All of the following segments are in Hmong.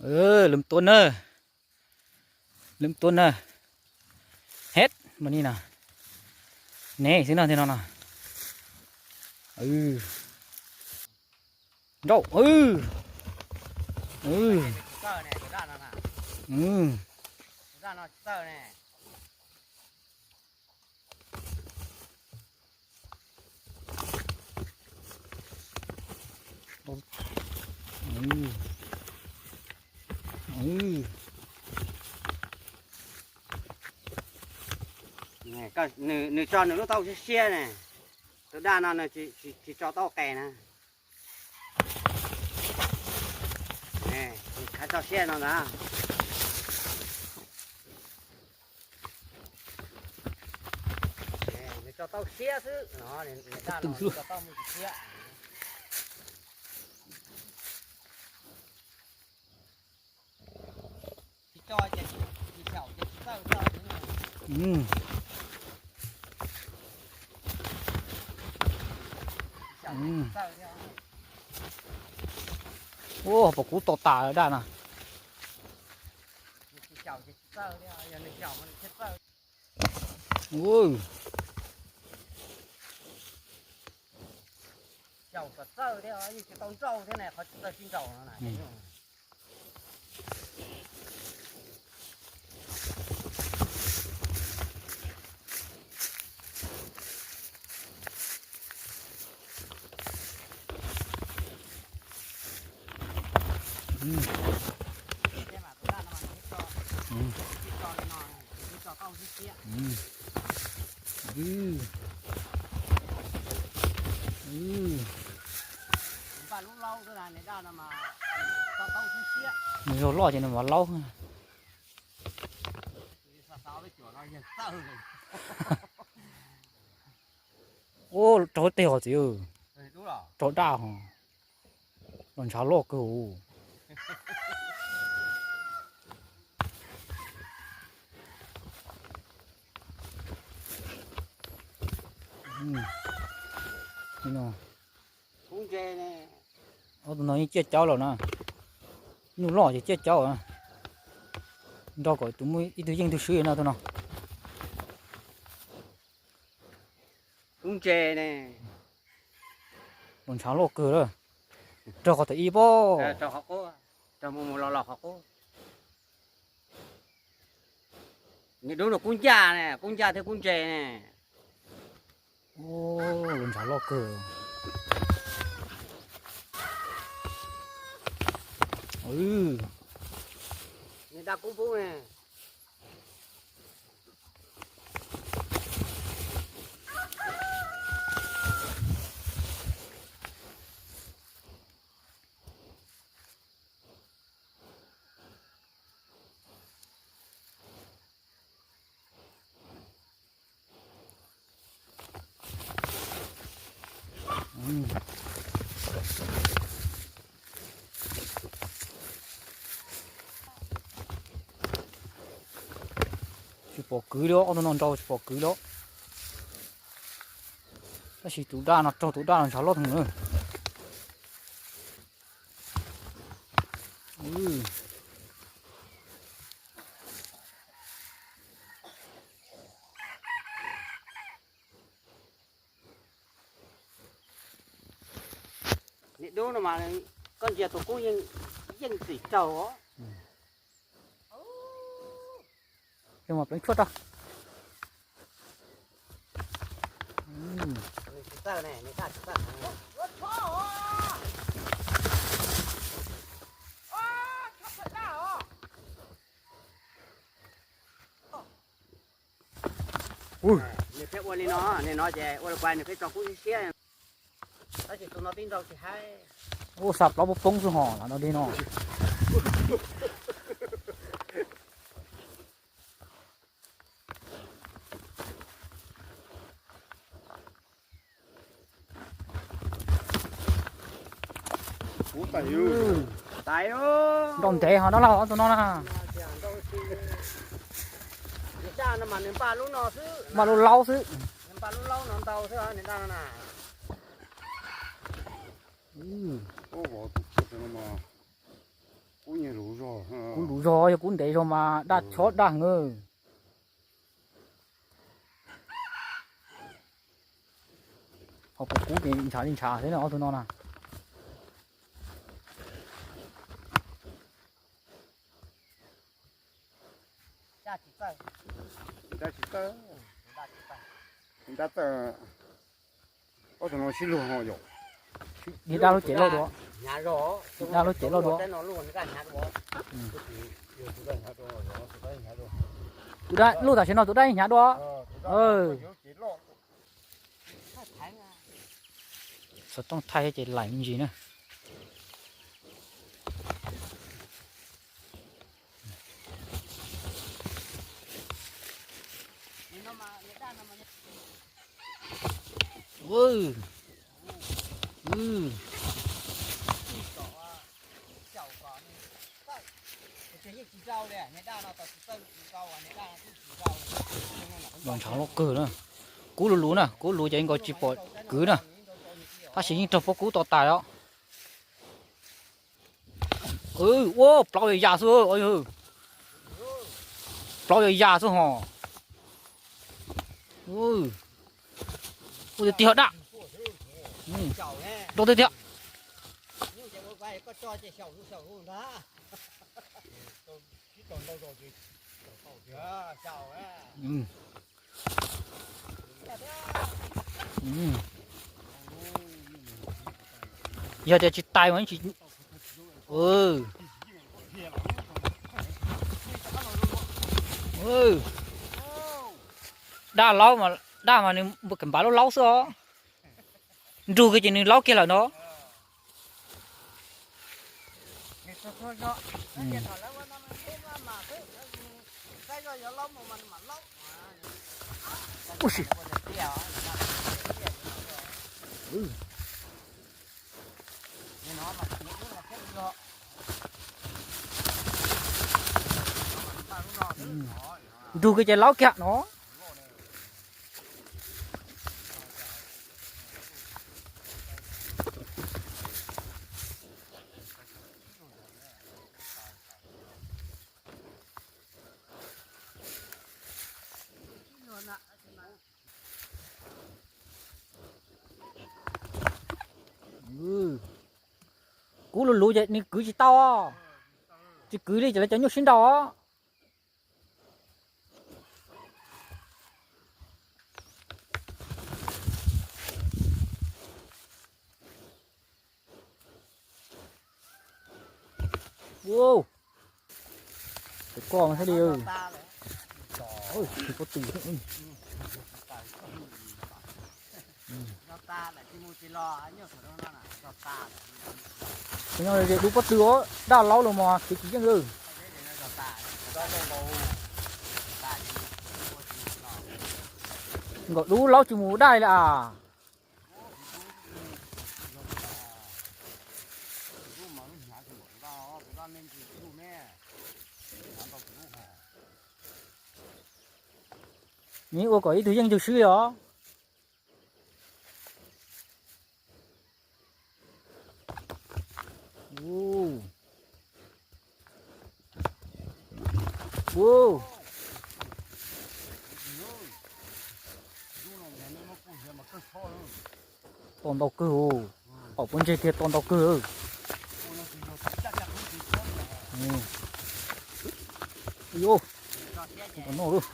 Lwm tuaj na, lwm tuaj na, het mas ni na, ne xwb no thiab no no. Nrauj, nws tso nws lub taub siab siab ne, tus daj no nws tsis tso taub qe na. Khav tso siab no ntag. Nws tso taub siab xwb no, nws daj no nws tso taub muaj tsis siab. Tsis tso ces tsis xyaum ces tsis txawj thiab. Ua, pom kuv tau tas daj na. Tsis xyaum ces tsis txawj thiab, yog nws xyaum mas nws thiaj txawj. Xyaum kom txawj thiab, yeej tsis tau nrauj thiab na, qhov tsis txawj sib nraus no na. Nws yog loj ces nws mas laub. Ua, raug tej hos txiv. Raug daj hos. Los ntshav loj kawg. Ob tug no yeej ciaj caub lawm na. Nyuj loj ces ciaj caub. Nrog kom tus muaj ib tug yeej tug swb no tus no. Kub ntse ne. Los ntshav loj kawg lawm. Raug qhov twg ib pob. Raug qhov qub, raug mus mus los los qhov qub. Niam dub no kub ncaj ne, kub ncaj thiab kub ntse ne. Los ntshav loj kawg. Niam dab kub pub ne. Tsis pom kwv li, ob tug no nrau tsis pom kwv li. Tab sis tus daj no raug tus daj no ntshav loj theem na. Niam dub no mas koj ntsia tus kub yeej txim raug os. Pleev tshuaj rau. Nws pheej ua li no, nws no ces ua li kuv nws pheej tso kub siab siab. Tab sis tus no tib nrau tsis haib. Ua xa plaub poob poob xwb hos, lam no dej no. Nrau ntev hos dab laug ob tug no na. Npaj lub laub xwb. Kub nyuag lus zog. Kub luv zog, yog kub ntev zog mas daj chob daj heev. Ho kuv kub ces ntshav li ntshav xwb na ob tug no na. Niag daj lub cev loj dua. Niag daj lub cev loj dua. Tus daj lub tam sim no tus daj hnyav dua. Xov tooj thaij ces laim me ntsis na. Los ntshav loj kawg na. Kub luv luv na, kub luv ces nkaus tsis pom kwv na. Tab sis yeej raug pob kub to tas os. Ua plaub yog yam xwb. Plaub yog yam xwb hos. Ua tiag tiag daj. Nrau tiag tiag. Yog tias tsis tais mas tsis. Daj laub mas, daj mas nws npav laub laub xwb os. Nrug kiag ces nws laub kiag lawm no. Nrug kiag ces laub kiag no. Kub luv luv ces nws kwv tsis tau. Tsis kwv li ces lawv cov nyuj sib nraus. Tus koj thiab li. Pob tw. Dub pob tw os, daj laub los mas kev tsis yeej. Nkaum dub laub tsis mus daj li as. Nws ua kom ib tug yeej ntug swb li os. To ntau kawg, pom pob ntseg kiag to ntau kawg. Ua no lawm.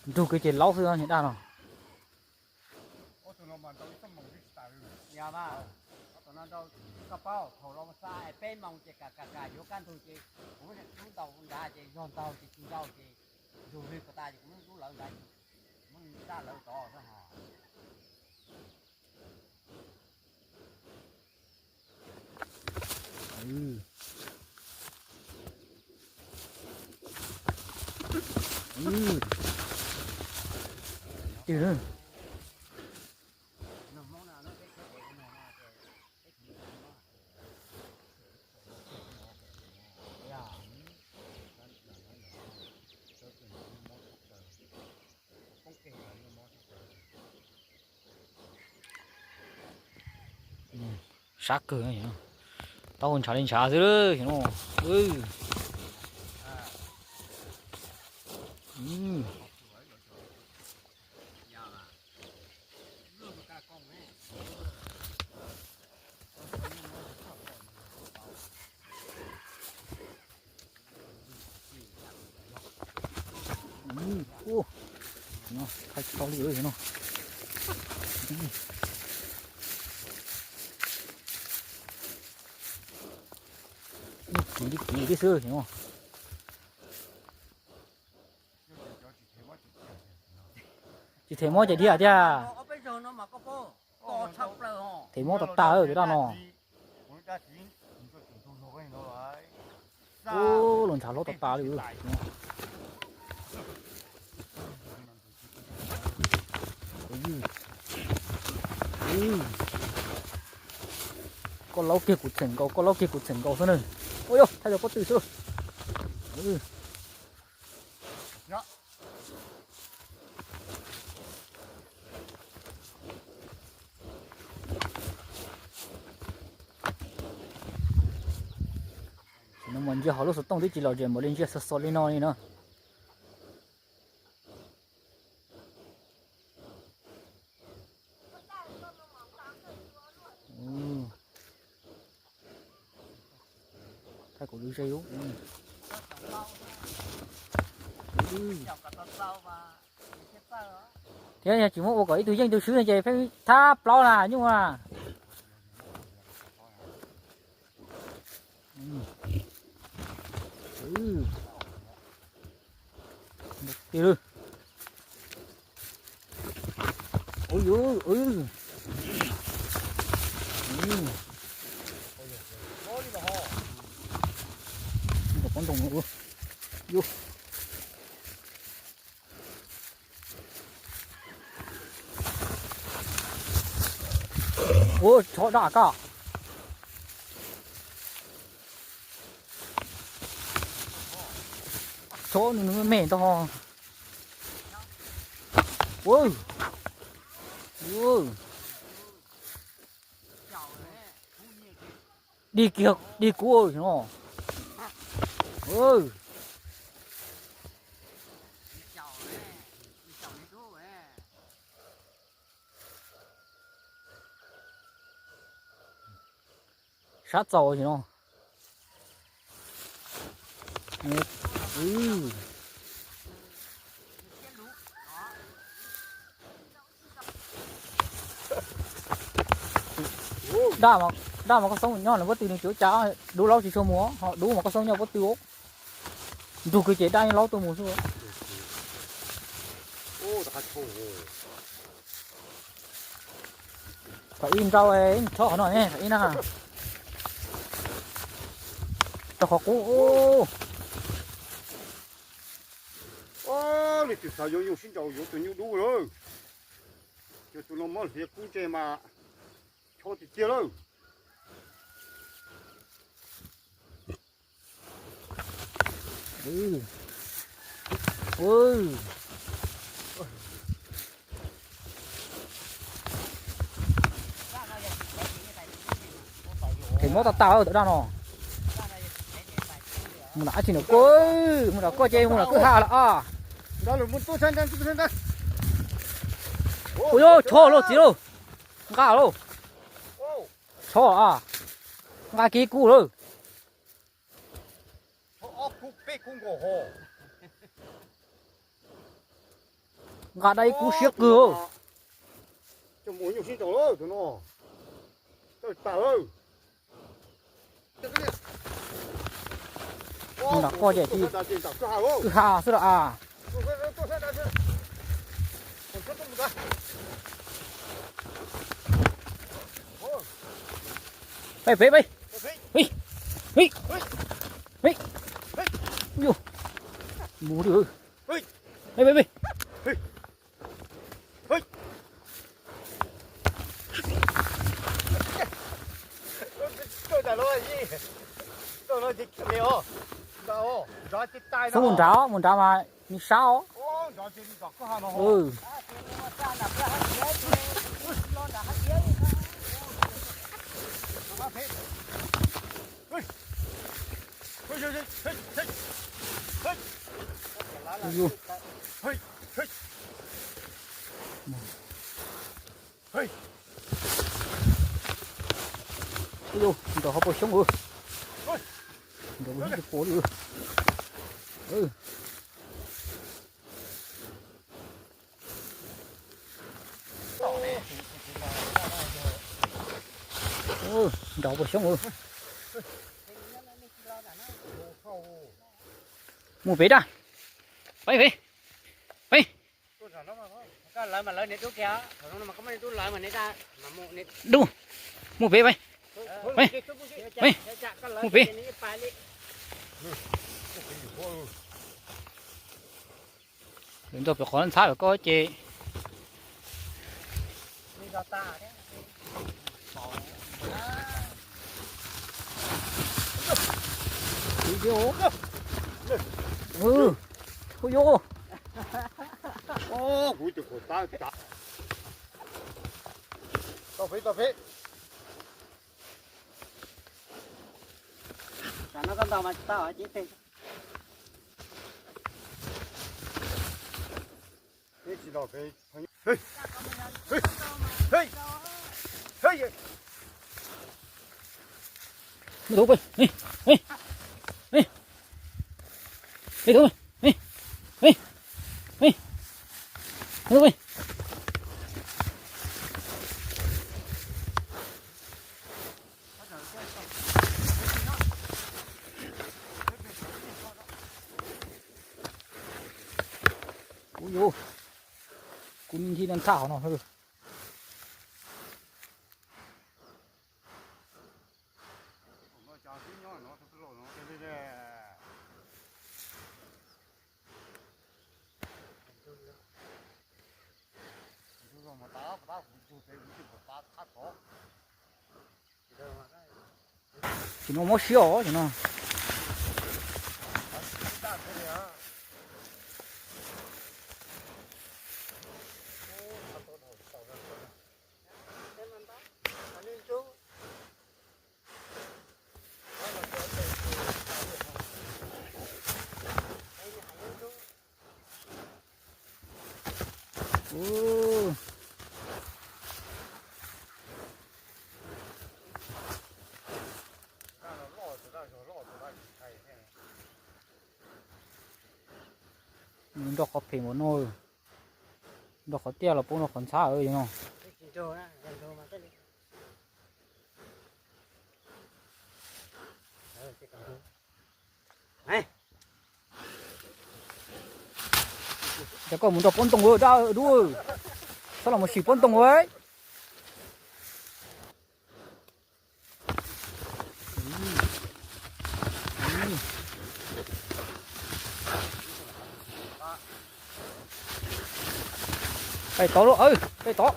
Nrug kiag ces laub xwb niag daj no. Yog mas, tom no nrau, koj paub thaum los xa peb moos ces kam kam kam yuav kaj ntug ces kuv muab lub ntaus nrad ces yog ntaus ces tsis nrau ces yug lwg ko tas ces kuv muab lub lawv nrad ces muab daj lawv tod xwb hos. Sab kawg, taub hau ntshav li ntshav xwb no. Thaij tau li no. Kiv li kiv li xwb no. Tsis them mob ces dhia thiab. Them mob tas tas tus daj no. Ub, los ntshav hlob tas tas li. Koj laub kiag kuv txheem nkaus, koj laub kiag kuv txheem nkaus xwb na. Ua yog thaij cov pob tw xwb. Sim no mas ntsia hauv lub xov tooj twb tsis lom zem npaum li ntsia xov xov li no li na. Thaij kuv lub zej ub. Thiab yog tsis muab ua kom ib tug yeej tug swb no ces pheej thab plaub na nyuj na. Ua yuv, pob ntoo no, yuv. Ua tshov daj koj. Tshov nws me ntag. Ua, ua. Dig kiag, dig kuv no. Sab txaus no. Daj, daj mas koj xoob nyob nws pob tw nws tsis ua cas, dub laub tsis tshua mus, ho dub mas koj xoob nyob pob tw. Nrug kiag ces daj yeej laub tuaj mus xwb. Thaum ib nrau, thaum ib qhov no ne, thaum ib na. Rau qhov qub. Leej twg xav yuav nyuj sib nraus yuav tus nyuj dub lawm. Yog tus no muab hliav kub ntsej mas chob tiag tiag lawm. Them mob tag tag tom daj no. Mus nram dab tsi nram koj, mus nram koj ces mus nram kwj ha lawm a. Ua yuav tshov lauj txiv lauj. Nqa lauj. Tshov a. Nqa kiag kub lawm. Ob kub peb kub nkaus ho. Nqa dab ib kub siab kawg. Coj mus nyuj sib nraus lawm tus no. Tawj tas lawm. Mus nram qoj ces kwj ha xwb los as. Peb, peb, peb. Peb, peb. Mus li. Peb, peb, peb. Xub mus nrad, mus nrad mas nws sab os. Nram hauv paus xyoob. Nram paus xyoob tsis pom li. Nram paus xyoob. Mus pem da. Peb, peb, peb. Dub, mus pem, peb, peb. Lawv nrog pem qhov ntxhab lawm koj ces. Hu yuav. Kuv tus kuv tab tas. Tau peb, tau peb. Tam no koj ntaus mas tsis tau ces teg. Peb tsis ntaus peb. Mus tus peb, tus peb, tus peb. Kuv yuav, kuv nthi no nthaj hov no. Tsis no mob siab os no. Nrog qhov phem npaum no, nrog qhov tiaj los poob nrog qhov ntxhab no. Ces koj mus nrog poob ntoo dab dub, txhob los mus sim poob ntoo. Peb tod lauj, peb tod.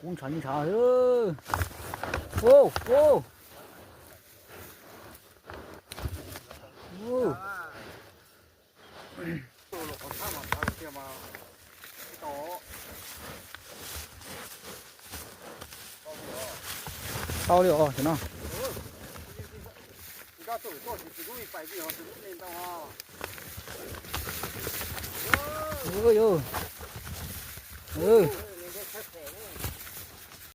Kuv ntshav ntshav. Tau li os no.